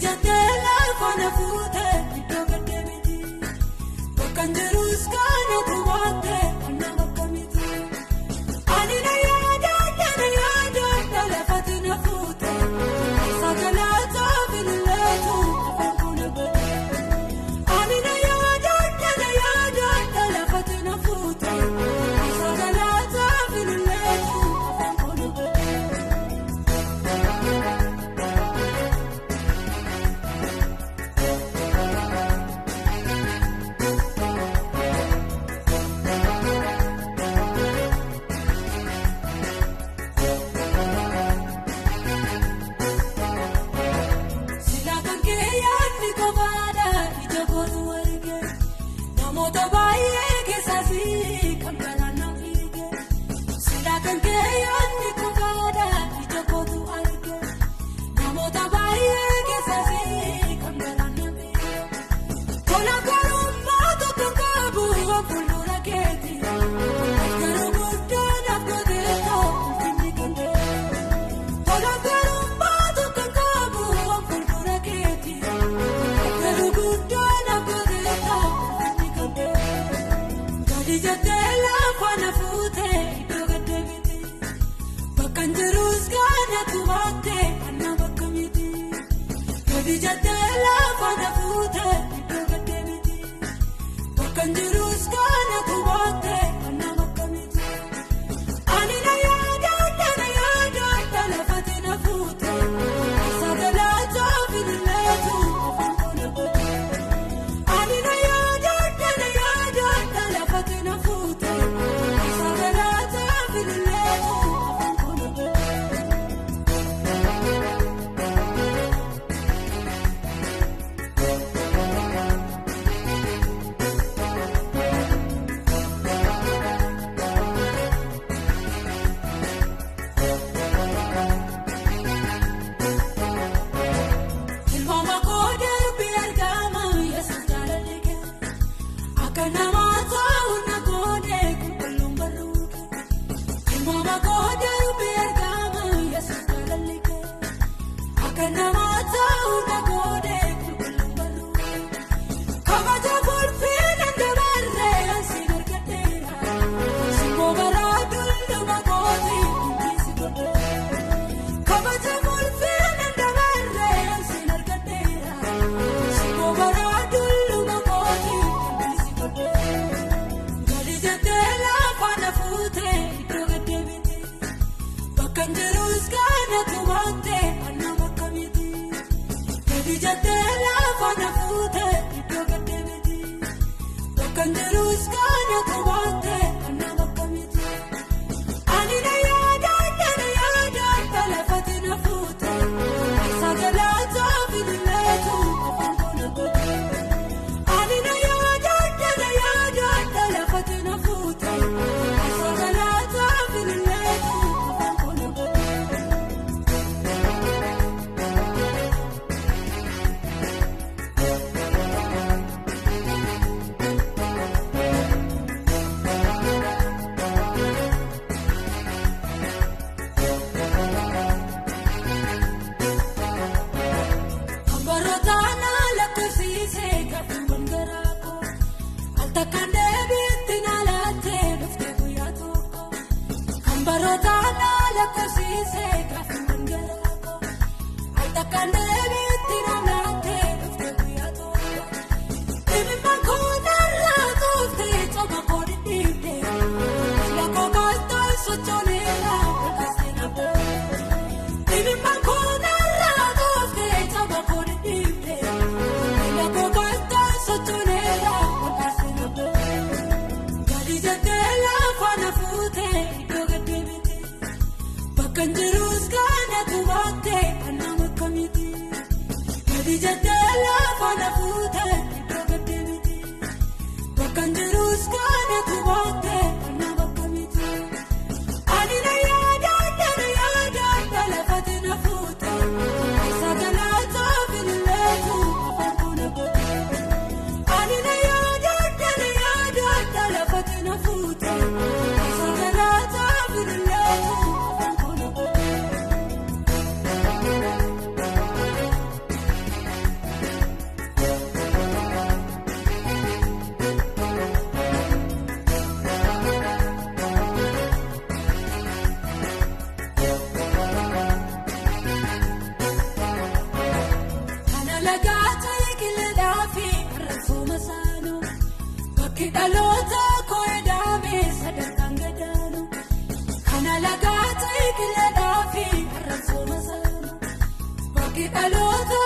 jettee lafa na fuute iddoo gaddeemiti. Bakka jiruus kanatu baatte anna bakka miti. Ani na yaadadha na yaadadha lafati na fuute. Sagalataa filileetu afaan kun godhe. Ani na yaadadha na yaadadha lafati na fuute. Sagalataa filileetu afaan kun godhe. Silaa kan kee yaadni kophaadha ija kootu arge namoota baay'ee keessaas kan garaan na fiige. Silaa kan kee yaadni kophaadha ija kootu arge namoota baay'ee keessaas kan garaan na fiige. Tola garummaa tokko qabu waan fuuldura keeti garuu guddaa naaf gooteetoo ulfinni kan ta'e. Tola garummaa tokko qabu waan fuuldura keeti garuu guddaa naaf gooteetoo ulfinni kan ta'e. Gadi jettee lafa na fuute iddoo gaddeemiti bakka jiruus kanatu baatte anna bakka miti. Gadi jettee lafa na fuute iddoo gaddeemiti bakka jiruus kanatu baatte anna bakka miti. Ani na yaadadha na yaadadha lafati na fuute sagalataa filileetu afaan kun godhe. Ani na yaadadha na yaadadha lafati na fuute sagalataa filileetu afaan kun godhe. Ilmaama koo darbii argama yesuus jaalalli kee akka namaa ta'u na goonee qulqulluun barruu kee. Ilmaama koo darbii argama yesuus jaalalli kee akka namaa ta'u na goonee qulqulluun barruu kee. Kabaja kolfii nan dabarree ansi argadheera simboo baraa dulluma kooti injisi godhee. Kabaja kolfii nan dabarree ansi argadheera simboo baraa dulluma kooti injisi godhee. Gadi jettee lafa na fuute iddoo gaddeemiti bakka jiruus kanatu baatte anna bakka miti. Gadi jettee lafa na fuute iddoo gaddeemiti bakka jiruus kanatu baatte anna bakka miti. Ani na yaadadha na yaadadha lafati na fuute sagalataa filileetu afaan kun godhe. Ani na yaadadha na yaadadha lafati na fuute sagalataa filileetu afaan kun godhe. Hambaroota na lakkoofsise gaaffiiwwan garaa koo al-takkaan deebiitti na laattee dhuftee guyyaa tokko. Hambaroota na lakkoofsise gaaffiiwwan garaa koo al-takkaan deebiitti na laattee dhuftee guyyaa tokko. Dhimma koo narraa tuuftee coma koo dhidhiibdee lakkoo kaastoo sochooneera olkaasee na boo'e. Dhimma koo narraa tuuftee coma koo dhidhiibdee lakkoo kaastoo sochooneera olkaasee na boo'e. Gadi jettee lafa na fuute iddoo gaddeemiti bakka jiruus kanatu baatte anna bakka miti. Gadi jettee lafa na fuute iddoo gaddeemiti bakka jiruus kanatu baatte anna bakka miti. Ani na yaadadha na yaadadha lafati na fuute sagalataa filileetu afaan kun godhe. Ani na yaadadha na yaadadha lafati na fuute sagalataa filileetu afaan kun godhe. Kana lagaa ta'e qilleedhaa fi arrabsoo masaanoo bakki dhaloota koo edaame sadarkaan gadaanoo. Kana lagaa ta'e qilleedhaa fi arrabsoo masaanoo bakki dhaloota.